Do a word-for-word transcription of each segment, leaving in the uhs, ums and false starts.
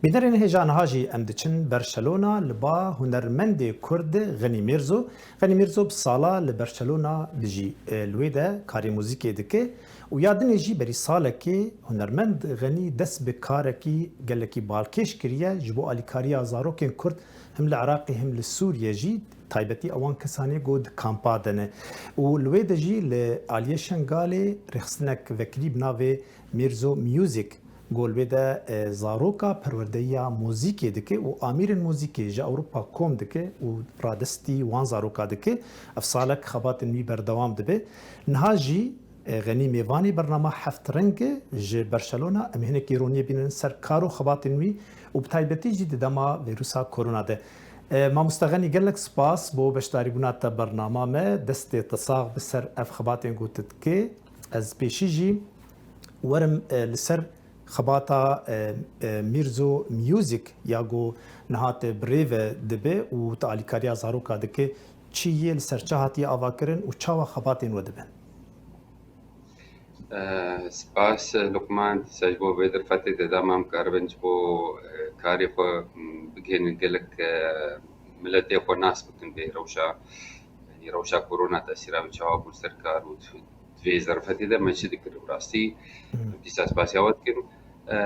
Bînerên hêja niha jî em diçin Barcelona li ba hunermendê Kurd Xenî Mîrzo. Xenî Mîrzo bi sala li Barcelona dijî. E, li wê de karê muzîkê dike û ya dinê jî berî salekê hunermend Xenî dest bi karekî gelekî balkêş kiriye ji bo alîkariya zarokên Kurd him li Iraqê him li Sûriyê jî, taybetî ewan kesanê ku di kampa de ne. Û li wê de jî li aliyê Şengalê rêxistinek vekirî bi navê Mîrzo Music. Ku li wê de, e, zaroka perwerdeyiya muzîkê dike û amîrên muzîkê ji Ewropa kom dike û radestî wan zaroka dike. Ev salek xebatên wî berdewam dibe. Niha jî, e, Xenî mêvanê bernama Heft Reng e ji Barcelona. Em hinekî roniyê bînin ser kar û xebatên wî û bi taybetî jî di dema vîrusa korona de. E, mamoste Xenî, gelek spas bo beşdarîbûna te bernama me. Destê te sax bi ser ev xebatên ku tu dikê. Ez pêşî jî werim, e, li ser xebata, e, e, Mîrzo Music ya ku niha te bi rê ve dibe û te alîkariya zaroka dike, çi yê li ser çi hatiye avakirin û çawa xebatên we dibin? E, spas, e, Luqman, dîsa ji bo vê derfetê de dema em karibin ji bo, e, karê xwe, m, bigihînin gelek, e, miletê xwe nas bikin vê rewşa, yanî rewşa korona tesîra wî çawa bû ser kar û di vê zerfetê de me çi dikir bi rastî. Dîsa spasiya we dikim. E,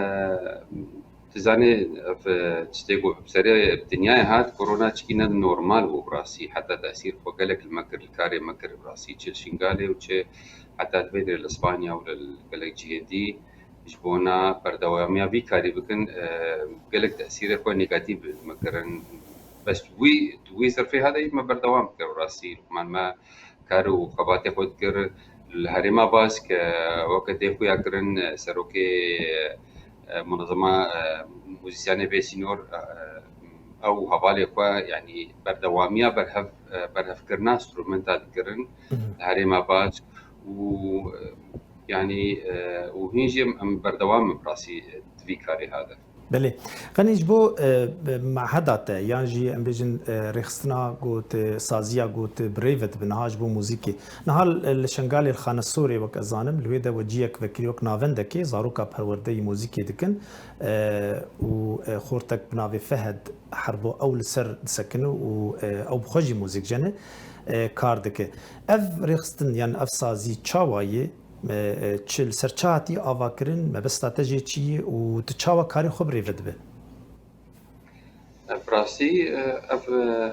tu zanî, ev, e, tiştê ku bi serê dinyayê hat, korona çikî ne normal bû bi rastî. Heta tesîr xwe gelek li me kir, li karê me kir bi rastî. Çi li Şingalê û çi heta divê li Spanya û li gelek cihê dî ji bona berdewamiya vî karî bikin, e, gelek tesîrê xwe negatîf bi me kirin. Bes wî, wî zerfê hade me berdewam kir rastî. Luqman me kar û xebatê xwe dikir. Li Herêma Bask, e, weke tê xuya kirin, e, serokê, e, munezema, e, muzîsyanê bê sînor, e, ew hevalê xwe, yanî berdewamiya berhev, e, berhevkirina strumenta dikirin li Herêma Bask û, e, yanî, e, û hîn jî em, em berdewam in bi rastî, e, di vî karê hade. Belê. Xenî, ji bo, e, meheda te yan jî em bêjin, e, rêxistina ku tu saziya ku tu bi rê ve dibe niha ji bo muzîkê. Niha li, li Şengalê li Xanesorê wek ez zanim, li wê de we ciyek vekirî wek navendekê zaroka perwerdeyî muzîkê dikin, e, û, e, xortek bi navê Fehed Herbo ew li ser disekine û, e, ew bi xwe jî muzîkjen e, e, kar dike. Ev rêxistin yan ev sazî çawa ye? E, e, çi li ser çi hatî avakirin, mebesta te jê çi ye û tu çawa karê xwe bi rê ve dibe? Bi rastî, e, ev, e,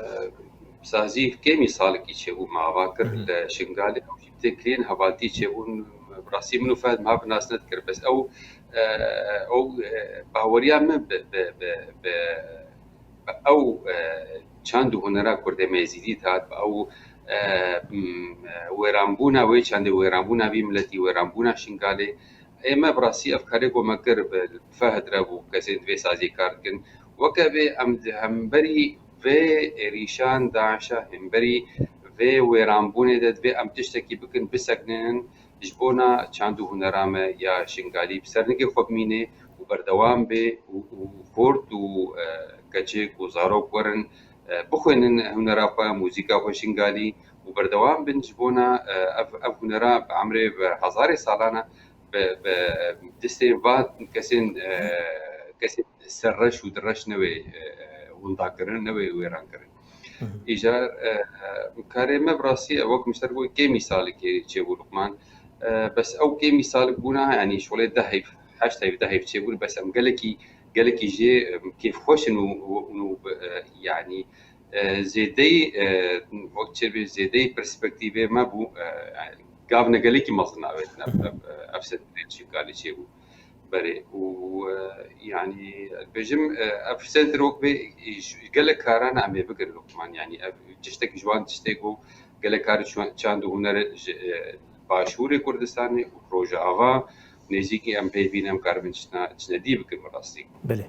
sazî kêmî salekî çêbû me ava kir li Şingalê, ew jî bi têkiliyên hevaltî çêbûn. Bi rastî min û Fehd me bi nas nedikir, bes ew, e, ew, e, baweriya min bi, bi, bi, bi, bi ew, e, çand û hunera Kurdê me Êzîdî dihat, bi ew, e, m, wêranbûna wê çandê, wêranbûna vî miletî, wêranbûna Şingalê, ê me bi rastî ev karê ku me kir bi Fehd re bû, kesên di vê saziyê kar dikin. Weke vê em di hemberî vê êrîşan DAIŞa, hemberî vê wêranbûnê de divê em tiştekî bikin, bisekinin, ji bona çand û hunera me ya Şingalî bi ser nigê xwe bimîne û berdewam bê û, û xort û, e, keçik û zarok werin, e, bixwînin hunera xwe, muzîka xwe Şingalî û berdewam bin ji bona, e, ev, ev hunera bi emrê bi hezarê salan e bi, bi destê va kesên, e, kesên serreş û dirreş newê, e, winda kirin, newê wêran kirin. Îcar, e, karê me bi rastî, e, wek min ji te re got, kêmî salikê çêbû Luqman. E, bes ew kêmî salik bûna, yanî şolê deh heyv, heşt heyv, deh heyv çêbûn, bes em gelekî, gelekî jê, e, kêfxweş in û, û, û, e, yanî, e, zêdeyî, e, wek çêbê zêdeyî perspektîvê me bû, e, yanî gavne gelekî mezin avêtin ev, ev, ev sentrê Şingalê çêbû. Berê û, e, yanî, bêjim, e, ev sentr wek vê, e, ji gelek karan em ê bikin Luqman, yanî ev tiştek ji wan tiştê ku gelek kar çan-, çand û huner ji, e, Başûrê Kurdistanê û Rojava nêzîkî em pê bîn em karibin çina, çinedî bikin bi rastî. Belê.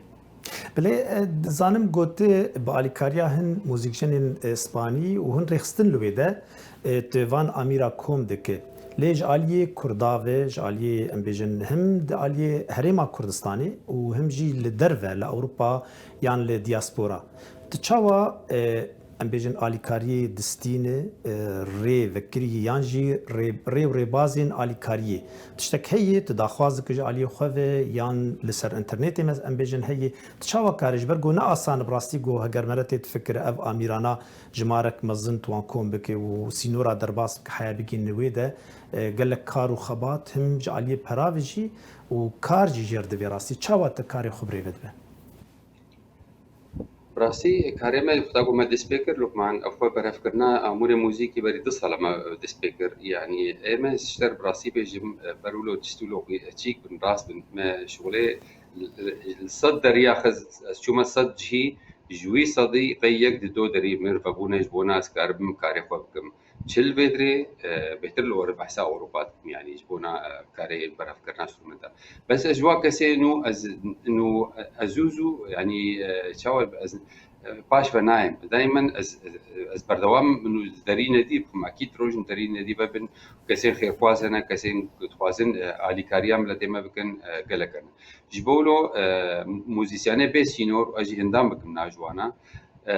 Belê, e, dizanim got bi alîkariya hin muzîkjenên, e, Spanî û hin rêxistin li wê de, e, tu van amîra kom dike. Lê ji aliyê Kurda ve, ji aliyê, em bêjin, him di aliyê Herêma Kurdistanê û him jî li derve, li Ewropa yan li diaspora. Tu çawa, e, em bêjin alîkariyê distîne, e, rê vekirî yan jî rê, rê û rêbazên alîkariyê. Tiştek heye, tu daxwaz dikî ji aliyê xwe ve yan li ser înternetê me em bêjin heye. Tu çawa karî ji ber ku ne asan e bi rastî ku heger mere tê difikire ev amîrana jimarek mezin tu wan kom bike û sînora derbas bike heya bigihîne wê de, e, gelek kar û xebat him ji aliyê pera ve jî û kar jî jêr divê rastî. Çawa te karê xwe bi rê ve dibe? Bi rastî karê me wexta ku me dest pê kir, Lukman, ev xwe berhevkirina amûrê muzîkî berî du sala me dest pê kir. Yanî ê me ji te re bi rastî bêjim, ber wilo tişt wilo çîk bin, rast bin. Me şixulê li sed deriya xist, ez çûme sed cihî, ji wî sedî qey yek di do derî min vebûne ji bona ez karibim karê xwe bikim. Çi li vê dirê, e, bêhtir li we re behsa Ewropa dikim, yanî ji bona, e, karê berhevkirina strûmenta. Bes ez ji wan kesê nû ez, nû ez zû zû, yanî, e, çawa ez, e, paş ve nayêm. Daymen ez, ez, ez berdewam min û derî nedî, bikim ekîd rojin derî nedî vebin. Kesên xêrxwaz hene, kesên ku dixwazin, e, alîkariya miletê me bikin, e, gelek hene. Ji bo wilo, e, muzîsyenê bê sînor, ez jî hindam bikim nav ji wana. E,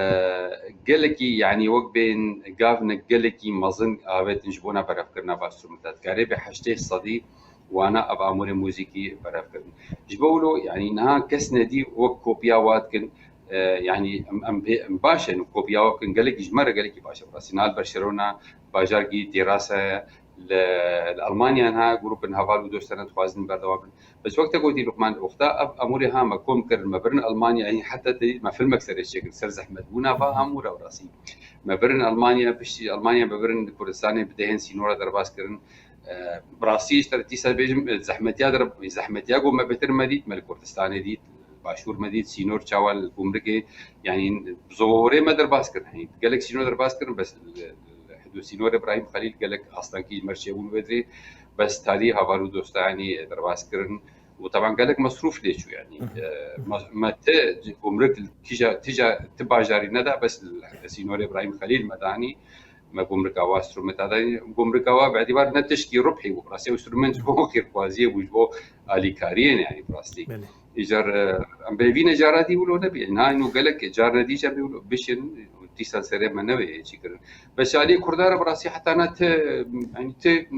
gelekî, yanî wek bên gavnek gelekî mezin avêtin ji bona berhevkirina va strûmenta. Dikarê bê heştê sedî wana ev amûrê muzîkî berhev kirin. Ji bo wilo, yanî niha kes nedî wek kopiya wa dikin, e, yanî em, em, pê- em baş in kopiya wa bikin, gelekî ji me re gelekî baş e. Rastî niha li Berşelona, bajarkî Têrasa ye, li, li Almanya niha grûpin heval û dostane dixwazin berdewam bin. Bes wek te gotî Luqman, wexta ev amûrê ha me kom kirin, me birin Almanya, yanî heta te dît me filmek serê çêkir, ser zehmetbûna va amûra rastî. Me birin Almanya, piştî Almanya me birin Kurdistanê bi dehên sînora derbas kirin. E, bi rastî ji te re dîsa bêjim, e, zehmetiya der-, zehmetiya ku me bêtir me dît, me li Kurdistanê dît, başûr me dît, sînor çawa li gumrikê, yanî bi zorê me derbas kirin. Yanî gelek sînor derbas kirin, bes li, li hidû sînorê Îbrahîm Xelîl gelek astankî ji me re çêbûn vê dirê, bes talî heval û dosta yanî derbas kirin. Û teban gelek mesrûf lê çû yanî. Hı hı. E, me, me ti gumrik kîja, tîja, ti bajarî neda, bes li sînorê Îbrahîm Xelîl me danî. Me gumrika wa strûmeta da. Gumrika wa bi îtîbar ne tişkî ribhî bû. Rastî ew strûment ji bo xêrxwaziyê bû, ji bo alîkariyê ne, yanî bi rastî. Belê. Îcar, e, em bêvîne cara dî wilo nebî. Niha û gelek carne dî jî em ê wilo bişin, dîsa serê me newê çi kirin. Bes alî Kurda re bi rastî heta na ti, yanî ti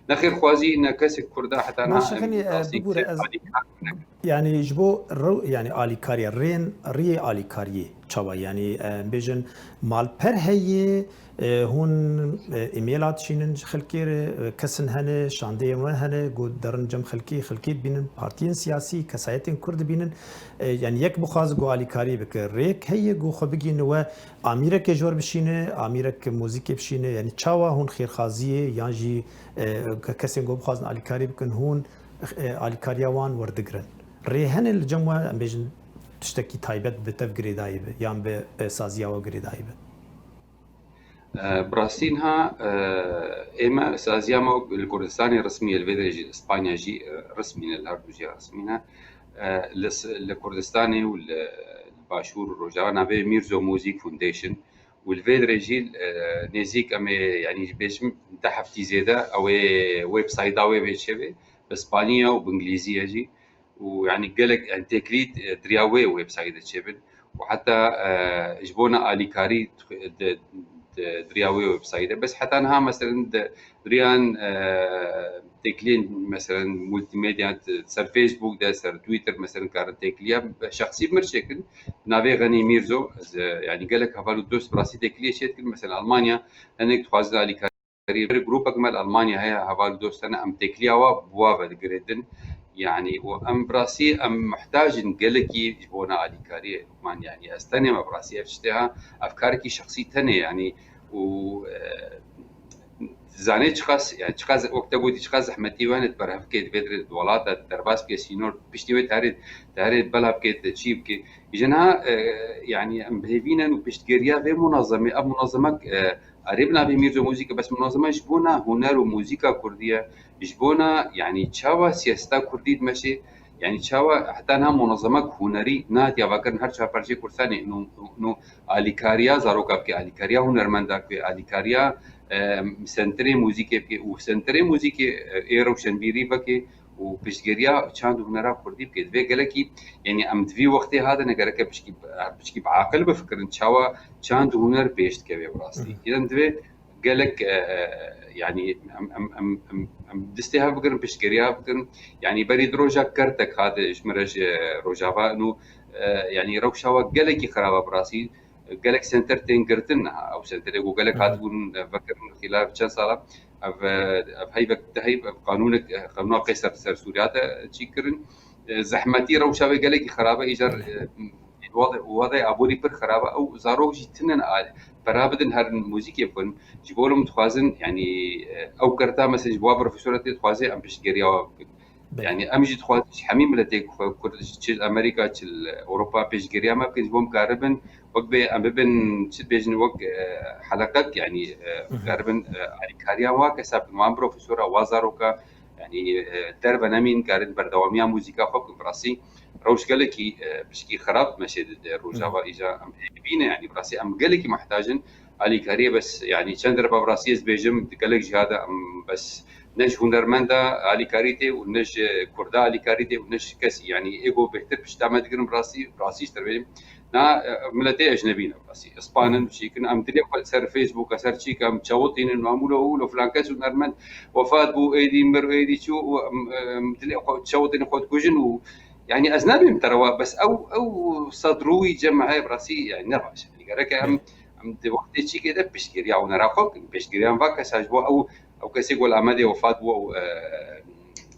ne xêrxwazî, ne kesek Kurda heta na. Baş e, em Xemî, e, rastî bibûre, ti ez alîkar ne. Yanî ji bo rew-, yanî alîkariya, rên, riyê alîkariyê çawa? Yanî, e, em bêjin malper heye, e, hûn, e, îmêla dişînin ji xelkê re, e, kesin hene, şandeyên we hene, ku derin cem xelkê, xelkê dibînin, partiyên siyasî, kesayetên Kurd dibînin. E, yanî yek bixwaze ku alîkariyê bike, rêk heye ku xwe bigihîne we amîrekê ji we re bişîne, amîrek muzîkê bişîne, yanî çawa hûn xêrxaziyê yan jî, e, ke-, kesên ku bixwazin alîkarî bikin, hûn, e, alîkariya wan werdigrin? Rê hene li cem we, em bêjin, tiştekî taybet bi te ve girêdayî be yan bi, e, saziya we girêdayî be? E, bi rastî niha, e, ê me saziya me li Kurdistanê resmî ye, li vê derê jî li Spanya jî, e, resmî ne, li her du jî resmî ne. E, li s-, li Kurdistanê û li, li Başûr û Rojava navê Mîrzo Music Foundation û li vê derê jî, e, nêzîk em ê, yanî bêjim, deh heftî zêde ew ê websayda wê bê çêbê, bi Spaniya û bi Îngilîzî ye jî. Û yanî gelek, yanî têkilî, e, di riya wê websaytê çêbin û heta, e, ji bona alîkarî di, di, di riya wê websaytê. Bes heta niha, meselen, di, di riyan, e, têkiliyên, meselen, multimedya, di, ser Facebook de, ser Twitter, meselen, karin têkiliya şexsî bi min çêkin. Navê Xenî Mîrzo, ez, e, yanî gelek heval û dost bi rastî têkiliyê çê dikin. Meselen, Almanya, hinek dixwazin alîkarî. Grûpek me li Almanya heye, heval û dost hene, em têkiliya wa bi wa ve digirêdin. Yanî û em bi rastî em muhtac in gelekî ji bona alîkariyê. Lukman, yanî ez tenê me bi rastî ev tiştê ha, ev karekî şexsî tenê, yanî û, e, zanê çiqas, yanî çiqas wek te gotî, çiqas zehmetî wene di berhev bike, di vê dirê di welata, di derbas bike sînor, piştî wê tarê, tarê bela bike, te çî bike. Ji niha, e, yanî em bi hêvî ne û piştgiriya vê munazemê, ev munazemek, e, Erê bi navê Mîrzo Muzîk e, bes munazeme ji bona huner û muzîka kurdî ye, ji bona, yanî çawa siyaseta kurdî dimeşê, yanî çawa heta niha munazemek hunerî nehatiye avakirin her çar parçeyê Kurdistanê, nû, nû alîkariya zaroka bike, alîkariya hunermenda bike, alîkariya, e, senterê muzîkê bike û senterê muzîkê, e, ê rewşenbîrî veke û piştgiriya çand û hunera kurdî bike. Divê gelekî, yanî em di vî wextê hatine gereke pişkî, pişkî bi aqil bifikirin çawa çand û huner pêş dikeve bi rastî. Hı hı. Înan divê gelek, e, e, yanî em, em, em, em, em distê hev bigirin, piştgiriya hev bigirin. Yanî berî di roja kertek hat ji min re ji Rojava û, e, yanî rewşa we gelekî xirab e bi rastî. Gelek senter tên girtin niha. Ew senterê ku gelek Hı hı. hatibûn, e, vekirin xîla çend sala. Ev, e, ev heyvek, te heyv, ev qanûnek, e, qanûna Qeyser ser Sûriya de çî kirin. E, zehmetî rewşa wê gelekî xirab e. Îcar, Belê. e, wade, wade aborî pir xirab e. Ew zarok jî tinin a, pera bidin herin muzîkê bixwin. Ji bo min dixwazin, yanî, e, ew kerta mesela ji bo wa profesora tê dixwaze em piştgiriya wa bikin. Belê. Yanî em jî dixwazin ji hemî miletê ku Kurd, çi li Amerîka, çi li Ewropa pêşgiriya me bikin, ji bo em karibin, wek bê em bibin, çi dibêjin, wek, e, heleqek, yanî, e, Hı hı. karibin, e, alîkariya wa kesa bikin, wan profesora, wa zaroka, yanî, e, derve nemîn, karin berdewamiya muzîka xwe bikin. Bi rastî rewş gelekî, e, pişkî xirab meşê dide Rojava Hı hı. îca em hêvî ne, yanî bi rastî em gelekî muhtac in alîkariyê, bes, yanî çend reba bi rastî ez dibêjim, di gelek ciha de em bes ne ji hunermenda alîkarî tê û ne ji kurda alîkarî tê û ne ji kesî. Yanî ê ku bêhtir pişta me digirin bi rastî, bi rastî ji te bêjim. Na, e, miletê ecnebî ne bi rastî. Îspan in, Hı. çîkin, em dilê xwe ser Facebook, ser çîk, em çewitînin, em wilo, wilo filan kes hunermend wefat bû, êdî mir, êdî çû û em, em dilê xwe çewitînin, xwe dikujin û, yanî ez nabêm te re wa, bes ew, ew sedrûyî cem me heye bi rastî, yanî ne baş e. Yanî gereke em, Hı. em di wextê çîkê de piştgiriya hunera xwe bikin. Piştgiriya va kesa ji bo ew Ew kesê ku li Amedê wefat bû, ew, e,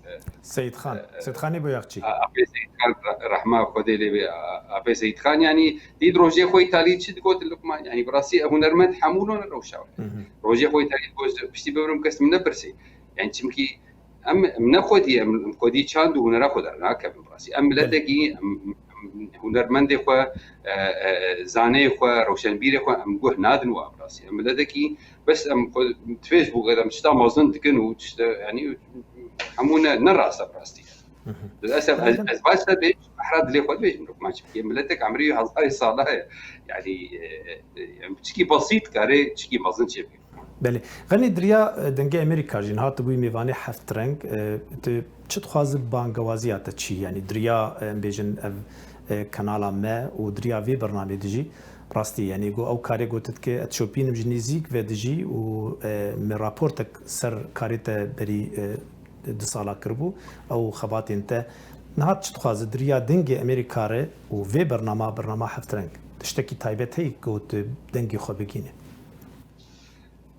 e, Seyîd Xan, e, Seyîd Xanê Boyaxçî. A-, Apê Seyîd Xan, re-, rehma Xwedê lê bê, a-, Apê Seyîd Xan, yanî dît rojê xwe îtalî çi digot Luqman, yanî bi rastî ev hunermend hemû none rewşa we. Hı hı. Rojê xwe îtalî digot, piştî bibirim kes min nepirsê. Yanî çimkî em, em ne xwedî, em, em xwedî çand û hunera xwe dernakevin bi rastî. Em Belê. miletekî, em, em, em hunermendê xwe, e, e, zaneyê xwe, rewşenbîrê xwe em guh nadin wa bi rastî. Em miletekî Bes em xwe di Facebookê de em tişta mezin dikin û tişta, yanî hemû ne, ne rast e bi rastî. Hı hı. Lilesef ez, Zaten ez baş te bêjim, behra dilê xwe dibêjim, Luqman, çimkî miletek emrî hezarê sala ye. Yanî, e, e, em çikî besît kare çikî mezin çê bike. Belê. Xelî diriya, e, Dengê Amerîka jî niha tu bûyî mêvanê Heft Reng, e, tu çi dixwazî bangewaziya te çi? Yanî diriya, e, em bêjin ev, e, kanala me û diriya vê bernamê dijî. Rastî, yanî, got, ew karê got dike, ez dişopînim ji nêzîk ve dijî û, e, me raportek ser karê te berî, e, du sala kiribû, ew xebatên te. Niha çi dixwaze di riya dengê Amerîka re û vê bernama, bernama Heft Reng, tiştekî taybet heye ku tu dengê xwe bigîne?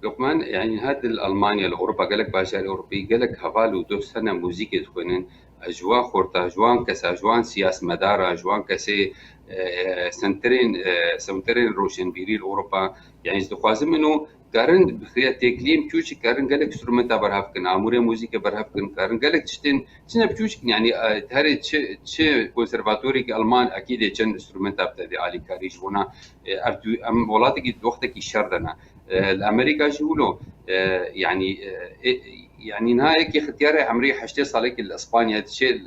Luqman, yanî niha di li Almanya, li Ewropa, gelek bajarê Ewropî, gelek heval û dost hene muzîkê dixwînin. Ji wan xorta, ji wan kesa, ji wan siyasmedara, ji wan kesê, e, senterên, e, senterên roşenbîrî li Ewropa, yanî ez dixwazim min û karin bi xêya têkiliyên piçûçik karin gelek instrumenta berhev bikin, amûrê muzîkê berhev bikin, karin gelek tiştên, çi ne piçûçik, yanî, e, herê çi, çi konservatorekî Alman ekîdê çend instrumenta bi te dê alîkarî ji bona, e, ev du-, em welatekî di wextekî şer de ne. E, li Amerîka jî wilo, e, yanî, e, e, yanî niha yekî xityarê emrî heştê salekî li Îspanya diçe,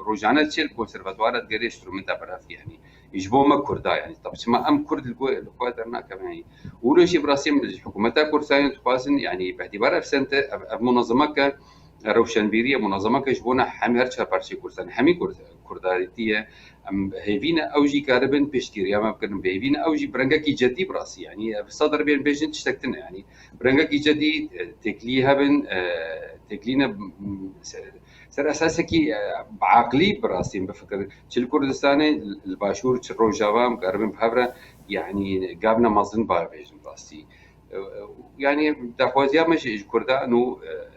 rojane diçe li konservatuara digerê instrumenta berhev dike, yanî ji bo me Kurda, yanî tab çima em Kurd li ku-, li xwe dernakevin, yanî wilo jî bi rastî min ji hikûmeta Kurdistanê dixwazin, yanî bi îtîbara ev sente, ev, ev munezemeke rewşenbîrî ye, munezemeke ji bona hemî her çar parçeyê Kurdistan, hemî Kurd, Kurdarîtî ye. Em hêvî ne ew jî karibin piştgiriya me bikin, em hêvî ne ew jî bi rengekî cedî bi rastî, yanî ev sed derbê em bêjin tiştek din e, yanî bi rengekî cedî, e, têkilî hebin, e, têkilî ne, m, se-, ser esasekî, e, bi aqilî bi rastî em bifikirin. Çi li Kurdistanê, li Başûr, çi Rojava, em karibin bi hev re, yanî gavna mezin ba bêjin rastî. E, e, yanî daxwaziya me ji, ji Kurdan û, e,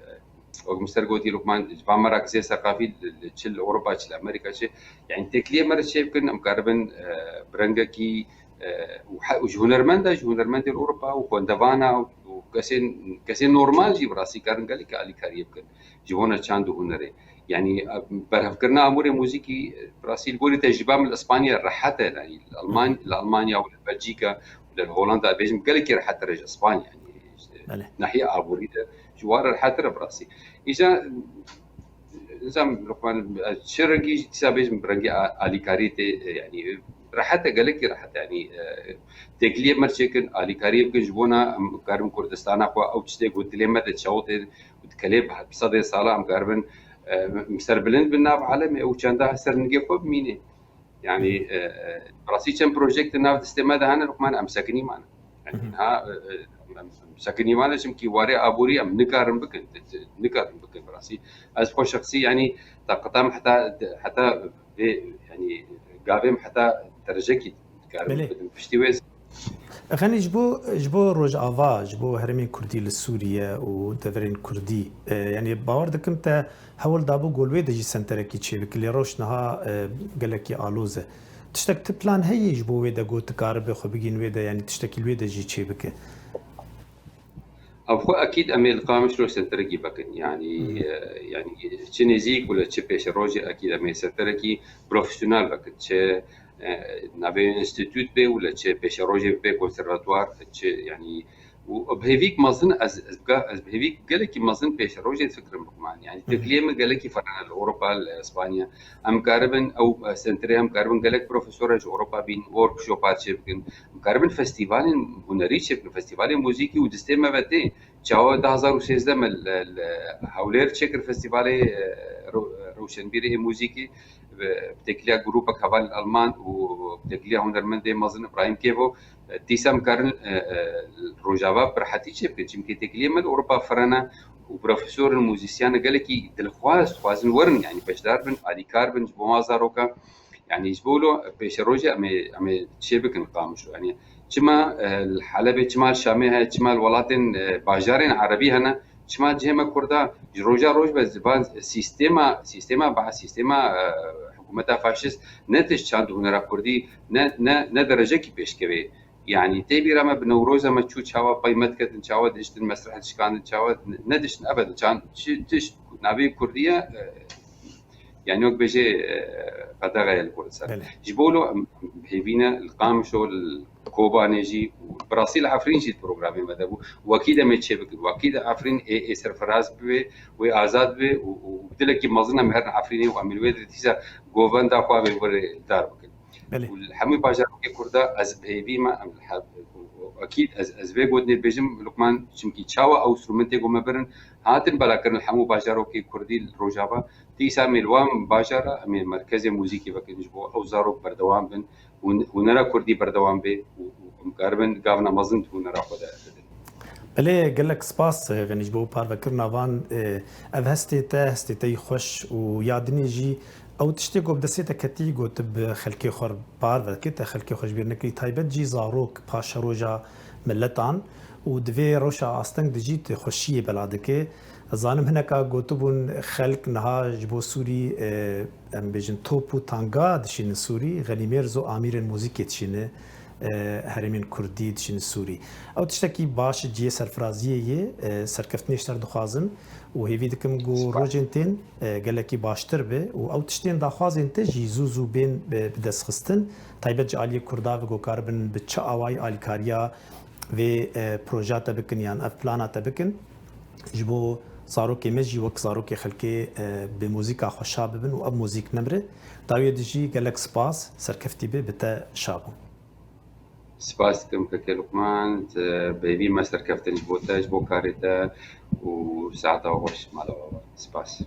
Wek min ser gotî Luqman, ji van merakizê seqafî li, li, çi li Ewropa, çi li Amerîka, çi, yanî têkiliyê me re çê bikin, em karibin, e, bi rengekî, e, û he-, û ji hunermenda, ji hunermendên Ewropa û xwendevana û kesên, kesên normal jî bi rastî karin gelekî alîkariyê bikin ji bona çand û hunerê. Yanî, e, berhevkirina amûrê muzîkî, e, bi rastî li gorî tecrîba min li Îspanya rehet e, yanî li Alman-, li Almanya û li Belçîka û li Holanda, bêjim gelekî rehetir e ji Îspanya, yanî, işte, Belê. nahiyê aborî de ji wan re rehetir e bi rastî. Îca, nizam, Luqman, çi rengî jî dîsa bêjim, bi rengî a-, alîkarî tê, e, yanî, rehet e, gelekî rehet e, yanî, e, têkiliyê me çêkin, alîkariyê bikin, ji bona em karin Kurdistana xwe, ew tiştê ku dilê me de çewitê û dikelê bi sedê sala em karibin, e, em serbilind bin nav alemê û çanda ser nigê xwe bimînê. Yani, e, e, rastî çend projekt di nav destê me de hene, Lukman, em sekinî mane. Yani, ha, e, e, em, em sekinî mane, çimkî warê aborî em nikarin bikin, nikarin bikin rastî. Ez xwe şexsî, yani, taqetam heta, heta vê, yani, gavê em heta dercekî dikarim Belê. bidim. Piştî wê Xenî, ji bo, ji bo Rojava, ji bo herêmên Kurdî li Sûriye û deverên Kurdî, e, yani, bawer dikim te hewl dabû ku li wê de jî senterekî çêbike, lê rewş niha, e, gelekî aloz e. Tiştek tu plan heyî ji bo wê de ku tu karibe xwe bigîn wê de, yani, tiştekî li wê de jî çêbike? Ev xwe ekîd em ê li Qamişlo senterekî vekin. Yani, Hı hı. e, yani, çi nêzîk wila çi pêşerojê ekîd em ê senterekî profesyonel vekin. Çi, e, navê enstîtût bê wila çi pêşerojê bê konservatuar, çi, yani, û bi hêvîk mezin ez, ez, ga-, ez bi hêvîk gelekî mezin pêşerojê difikirim, Lukman. Yani, Hı hı. tekliyê min gelekî firane li Ewropa, li Espanya. Em karibin ew, e, senterê em karibin gelek profesora ji Ewropa bîn, workshopa çêbikin. Em karibin festîvalên hunerî çêbikin, festîvalên muzîkî û destê me ve tê. Çawa du hazar û sêzdeh me li, li Hewlêr çêkir festîvalê, e, ro-, rewşenbîrê ê muzîkî, bi, bi têkiliya grûpek hevalên Alman û bi têkiliya hunermendê mezin Ibrahîm Kêvo, e, dîsa em karin, e, e, Rojava bi rehetî çêbikin. Çimkî têkiliyê me li Ewropa firene û profesorên muzîsyen gelekî dilxwaz, dixwazin werin, yani beşdar bin, alîkar bin ji bo ma zaroka. Yani ji bo lo pêşerojê em ê, em ê çê bikin Qamişlo. Yani çima, e, li Helebê, çima li Şamê heye, çima li welatên, e, bajarên erebî hene, çima cihê me Kurda ji roja roj be zivan sîstema, sîstema ba-, sîstema, e, hikûmeta faşîst ne tişt çand hunera Kurdî, ne, ne, ne derecekî pêşkevê. Yani tê bîra me bi Newroza me çû çawa pey me diketin, çawa diştin mesreh dişkandin, çawa ne, ne diştin ebedin, çand çi tişt navê Kurdî ye, e, Yani wek bêjê, e, qedexe ye li gor ser. Belê. Ji bo lo em hêvî ne li Qamişo, li Kobanê jî û bi rastî li Efrîn jî di programê me de bû. Wekî de em ê çê bikin. Wekî de Efrîn ê, ê serfiraz bibe, wê azad bibe û, û dilekî mezin em herin Efrînê û em ê li wê de dîsa govenda xwe wê were dar bikin. Belê. Û li hemû bajarokê Kurda ez bi hêvî me, em li he-, û, û ekîd ez, ez vê gotinê bêjim, Lukman, çimkî çawa ew strûmentê ku me birin, hatin belakirin li hemû bajarokê Kurdî li Rojava, Dîsa em ê li wan bajara em ê merkezê muzîkê vekin ji bo ew zarok berdewam bin û hunera kurdî berdewam bê û, û em karibin gavna mezin di hunera xwe de bidin. Belê, gelek spas, e, Xenî, ji bo parvekirina van, e, ev hestê te, hestê te yî xweş û ya dinê jî ew tiştê ku bi destê te ketî, ku tu bi xelkê xwe re parve dikî, te xelkê xwe ji bîr nekirî, taybet jî zarok paşeroja miletan û di vê rewşa asteng de jî tu xweşiyê bela dike. Ez zanim hineka gotibûn, xelk niha ji bo Sûrî, e, em bêjin top û tanga dişînin Sûrî, Xenî Mêrzo amîrên muzîkê dişîne, e, herêmên Kurdî dişînin Sûrî. Ew tiştekî baş cihê serfiraziyê yê, e, serkeftinê ji te re dixwazim û hêvî dikim ku Spas. rojên tên, e, gelekî baştir be û ew tiştên daxwazên te jî zû zû bên bi, bi dest xistin. Taybet ji aliyê Kurda ve ku karibin bi çi awayî alîkariya vê, e, proja te bikin yan ev plana te bikin. Ji bo zarokê me jî wek zarokê xelkê, e, bi muzîka xwe şa bibin û ev muzîk nemire. Dawiyê dijî gelek spas, serkeftî be, bi te şa bû. Spas dikim kekê Luqman, te bi hêvî me serkeftin ji bo te, ji bo karê te û saeta xweş mala we. Spas.